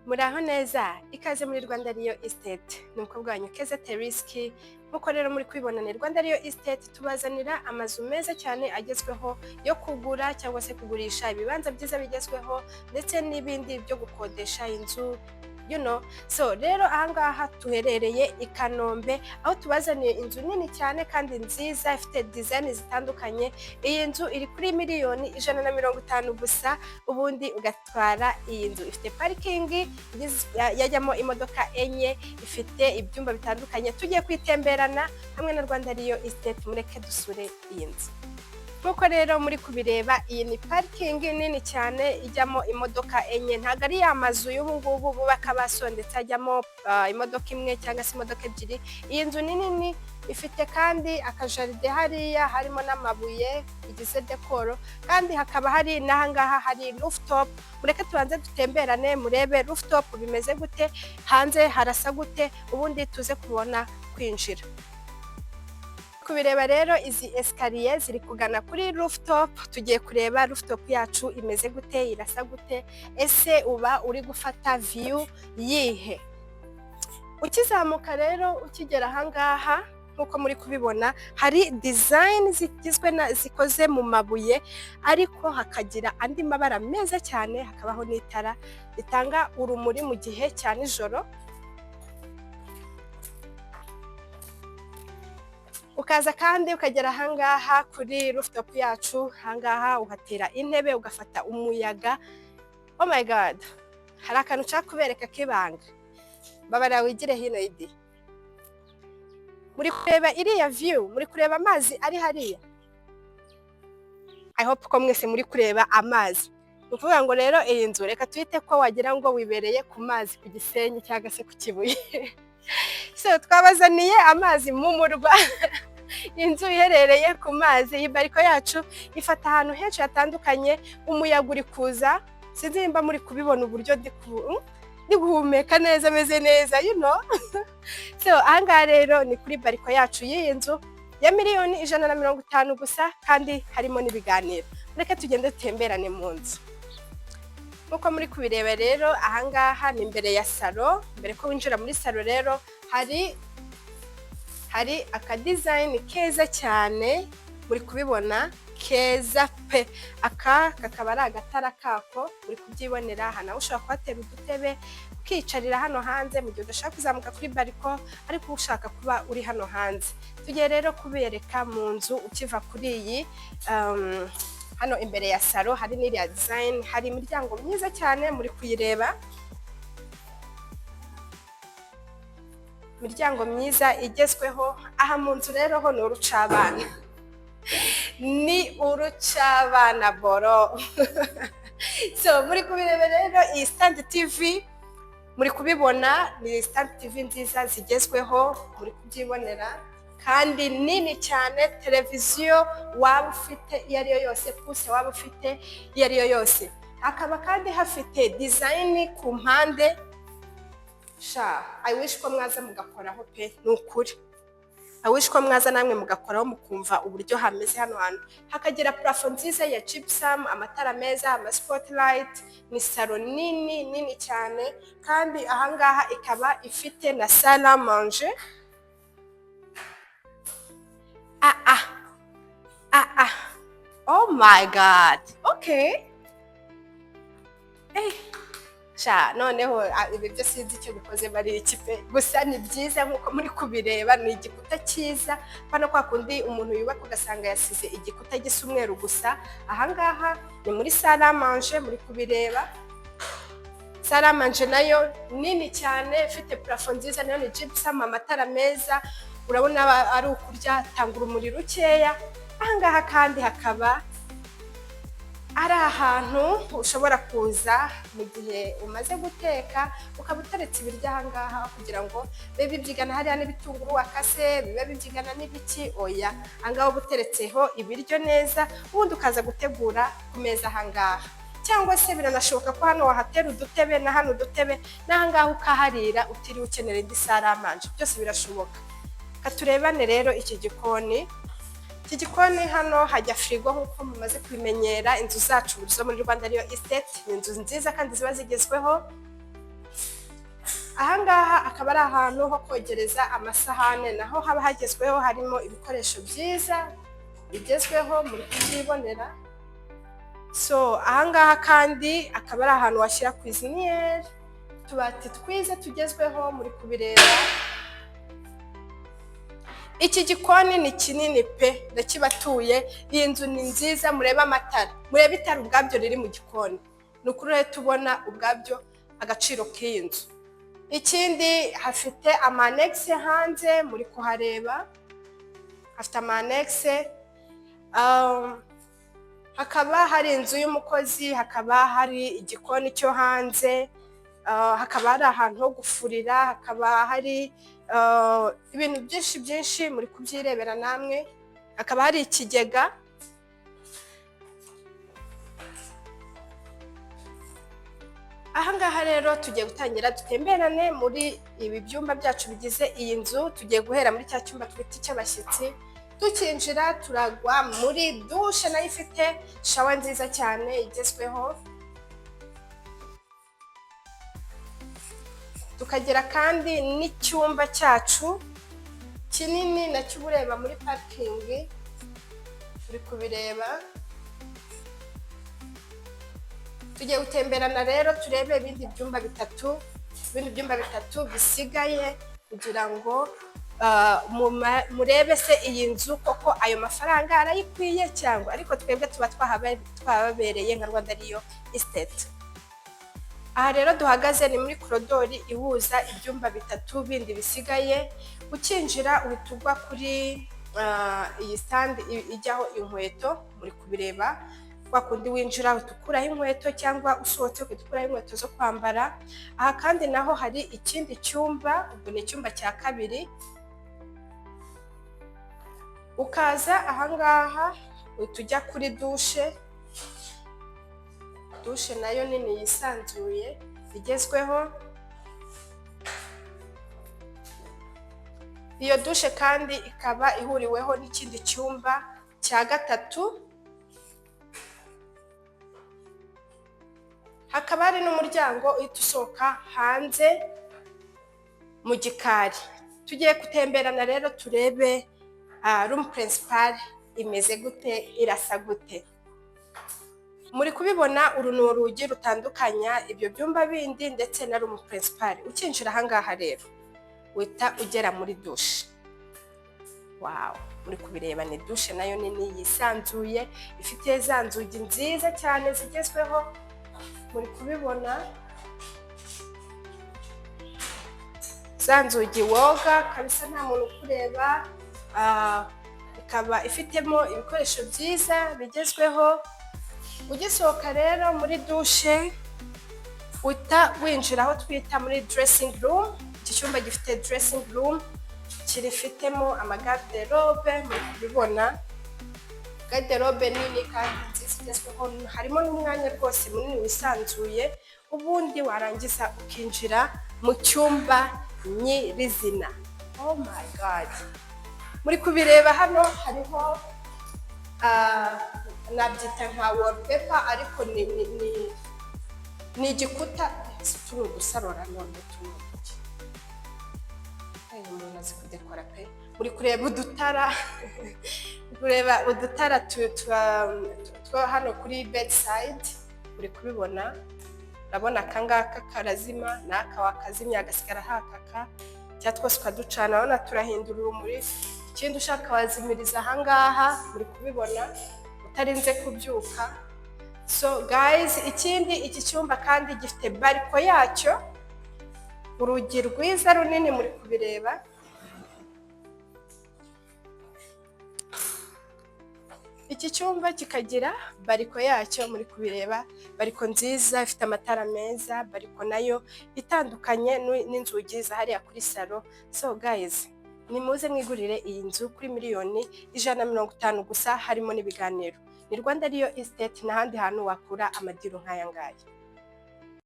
Muraho neza, ikaze muri Rwanda Real Estate. Ni umukobwa wanyu Keza Teriski. Nk'uko rero muri kwibona, ni Rwanda Real Estate, tubazanira amazu meza cyane agezweho yo kugura cyangwa se kugurisha, ibibanza byiza bigezweho ndetse n'ibindi byo gukodesha inzu. So rero ahangaha tuherereye i Kanombe, aho tubazaniye inzu nini cyane kandi nziza, ifite design zitandukanye. Iyi nzu iri kuri miliyoni 150 gusa, ubundi ugatwara iyi nzu. Ifite parking yajyamo imodoka enye, ifite ibyumba bitandukanye. Tugiye kwitemberana hamwe na Rwanda Real Estate, mureke dusure iyi nzu. Nk'uko rero muri kubireba, iyi ni parking nini cyane ijyamo imodoka enye. Ntabwo ari ya mazu y'ubu ngubu bubaka basondetse, hajyamo imodoka imwe cyangwa se imodoka ebyiri. Iyi nzu ni nini, ifite kandi akajardin hariya, harimo n'amabuye bigize décor, kandi hakaba hari n'ahangaha hari rooftop. Mureke tubanze dutemberane, murebe rooftop bimeze gute, hanze harasa gute, ubundi tuze kubona kwinjira. Kubireba rero, izi escalier ziri kugana kuri rooftop. Tugiye kureba rooftop yacu imeze gute, irasa gute, ese uba uri gufata view yihe? Ukizamuka rero, ukigera ahangaha, nk'uko muri kubibona, hari design zigizwe na zikoze mu mabuye, ariko hakagira andi mabara meza cyane, hakabaho n'itara ritanga urumuri mu gihe cya nijoro. Ukaza kandi ukagera ahangaha kuri rooftop yacu, ahangaha uhatera intebe ugafata umuyaga. Oh my God, hari akantu nshaka kubereka k'ibanga. Babarira wigire hino idi. Muri kureba iriya view? Muri kureba amazi ari hariya? I hope ko mwese muri kureba amazi. Ni ukuvuga ngo rero iyi nzu reka tuyite ko wagira ngo wibereye ku mazi, ku Gisenyi cyangwa se ku Kibuye. So twabazaniye amazi mu murwa, inzu iherereye ku mazi. Iyi balcon yacu ifata ahantu henshi hatandukanye, umuyaga uri kuza. Sinzi nimba muri kubibona uburyo ndi guhumeka neza, ameze neza. So ahangaha rero ni kuri balcon yacu y'iyi nzu ya miliyoni 150 gusa, kandi harimo n'ibiganiro. Reka tugende dutemberane mu nzu. Nk'uko muri kubireba rero, ahangaha ni imbere ya salon. Mbere ko winjira muri salon rero, hari akadesign keza cyane, muri kubibona, keza pe. Aka kakaba ari agatara kako, muri kubyibonera. Aha nawe ushobora kuhatera udutebe ukiyicarira hano hanze mu gihe udashaka kuzamuka kuri balcon, ariko ushaka kuba uri hano hanze. Tugiye rero kubereka mu nzu. Ukiva kuri iyi hano imbere ya salon, hari n'iriya design, hari imiryango myiza cyane, muri kuyireba, imiryango myiza igezweho. Aha mu nzu rero ho ni urucabana, ni urucabana boro. So muri kubireba rero, iyi stand TV muri kubibona, ni stand TV nziza zigezweho, muri kubyibonera, kandi nini cyane. Televiziyo waba ufite iyo ari yo yose, pouce waba ufite iyo ari yo yose. Hakaba kandi hafite design ku mpande. Sha, I wish ko mwaza mugakoraho pe, ni ukuri. I wish ko mwaza namwe mugakoraho, mukumva uburyo hameze hano hantu. Hakagira plafond nziza ya gypsum, amatara meza, ama spotlight. Ni salon nini nini cyane, kandi ahangaha ikaba ifite na salle à manger. Ah ah ah ah, oh my God, okay. Eh sha, noneho ibi byo sinzi icyo bikoze bari iki pe, gusa ni byiza. Nk'uko muri kubireba, ni igikuta cyiza. Hano kwa kundi umuntu yubaka ugasanga yasize igikuta gisa umweru gusa. Ahangaha ni muri salle à manger, muri kubireba, salle à manger nayo nini cyane, ifite plafond nziza, nayo ni gypsum, amatara meza. Urabona ari ukurya, tanga urumuri rukeya. Ahangaha kandi hakaba ari ahantu ushobora kuza mu gihe umaze guteka, ukaba uteretse ibiryo ahangaha kugira ngo bibe bibyigana hariya n'ibitunguru wakase, bibe bibyigana n'ibiki. Oya, ahangaha uba uteretseho ibiryo neza, ubundi ukaza gutegura ku meza ahangaha. Cyangwa se biranashoboka ko hano wahatera udutebe, na hano udutebe, n'ahangaha ukaharira utiriwe ukenera indi salle à manger. Byose birashoboka. Katurebane rero iki gikoni. Iki gikoni hano hajya firigo, nk'uko mumaze kubimenyera. Inzu zacu zo muri Rwanda Real Estate ni inzu nziza kandi ziba zigezweho. Ahangaha akaba ari ahantu ho kogereza amasahane, naho haba hagezweho, harimo ibikoresho byiza bigezweho, muri kubyibonera. So ahangaha kandi akaba ari ahantu washyira cuisinière, utubati twiza tugezweho, muri kubireba. Iki gikoni ni kinini pe, ndakibatuye. Iyi nzu ni nziza. Murebe amatara, murebe itara ubwabyo riri mu gikoni. Ni ukuri rero tubona ubwabyo agaciro k'iyi nzu. Ikindi, hafite ama annexe hanze, muri kuhareba, hafite ama annexe. Hakaba hari inzu y'umukozi, hakaba hari igikoni cyo hanze, hakaba hari ahantu ho gufurira, hakaba hari ibintu byinshi byinshi, muri kubyirebera namwe. Hakaba hari ikigega. Ahangaha rero tugiye gutangira dutemberane muri ibi byumba byacu bigize iyi nzu. Tugiye guhera muri cya cyumba twita icy'abashyitsi. Tukinjira turagwa muri douche, nayo ifite shower nziza cyane igezweho. Tukagira kandi n'icyumba cyacu kinini, nacyo uba ureba muri parking, uri kubireba. Tugiye gutemberana rero turebe ibindi byumba bitatu bisigaye, kugira ngo murebe se iyi nzu koko ayo mafaranga arayikwiye cyangwa. Ariko twebwe tuba twahababereye nka Rwanda Real Estate. Aha rero duhagaze ni muri corridor ihuza ibyumba bitatu bindi bisigaye. Ukinjira uhita ugwa kuri iyi stand ijyaho inkweto, muri kubireba. Kwa kundi winjira uhita ukuraho inkweto, cyangwa usohotse ugahita ukuraho inkweto zo kwambara. Aha kandi naho hari ikindi cyumba, ubwo ni icyumba cya kabiri. Ukaza ahangaha uhita ujya kuri douche. Douche nayo nini yisanzuye igezweho. Iyo douche kandi ikaba ihuriweho n'ikindi cyumba cya gatatu. Hakaba hari n'umuryango uhita usohoka hanze mu gikari. Tugiye gutemberana rero turebe room principale imeze gute, irasa gute. Muri kubibona, uru ni urugi rutandukanya ibyo byumba bindi ndetse na room principale. Ukinjira ahangaha rero uhita ugera muri douche. Wow, muri kubireba, ni douche nayo nini yisanzuye, ifite za nzugi nziza cyane zigezweho, muri kubibona. Za nzugi woga kabisa nta muntu ukureba. Ikaba ifitemo ibikoresho byiza bigezweho. Ugisohoka rero muri douche uhita winjira aho twita muri dressing room. Iki cyumba gifite dressing room, kirifitemo ama garde-robe, muri kubibona, garde-robe nini kandi nziza igezweho. Harimo n'umwanya rwose munini wisanzuye. Ubundi warangiza ukinjira mu cyumba nyirizina. Oh my God, muri kubireba, hano hariho nabyita nka wallpaper, ariko ni igikuta. Turi udusarora none tuno uduki. Umuntu azi kudekora pe. Muri kureba udutara, kureba udutara two hano kuri bedside, muri kubibona. Urabona aka ngaka karazima, n'aka wakazimya hagasigara hakaka, cyangwa twose ukaducana. Urabona turahindura urumuri. Ikindi, ushaka wazimiriza ahangaha, muri kubibona, utarinze kubyuka. So guys, ikindi, iki cyumba kandi gifite balcon yacyo, urugi rwiza runini, muri kubireba. Iki cyumba kikagira balcon yacyo, muri kubireba, balcon nziza ifite amatara meza, balcon nayo itandukanye n'inzugi za hariya kuri salon. So guys, nimuze mwigurire iyi nzu kuri miliyoni 150 gusa, harimo n'ibiganiro. Ni Rwanda Real Estate, n'ahandi hantu wakura ama deal nk'aya ngaya.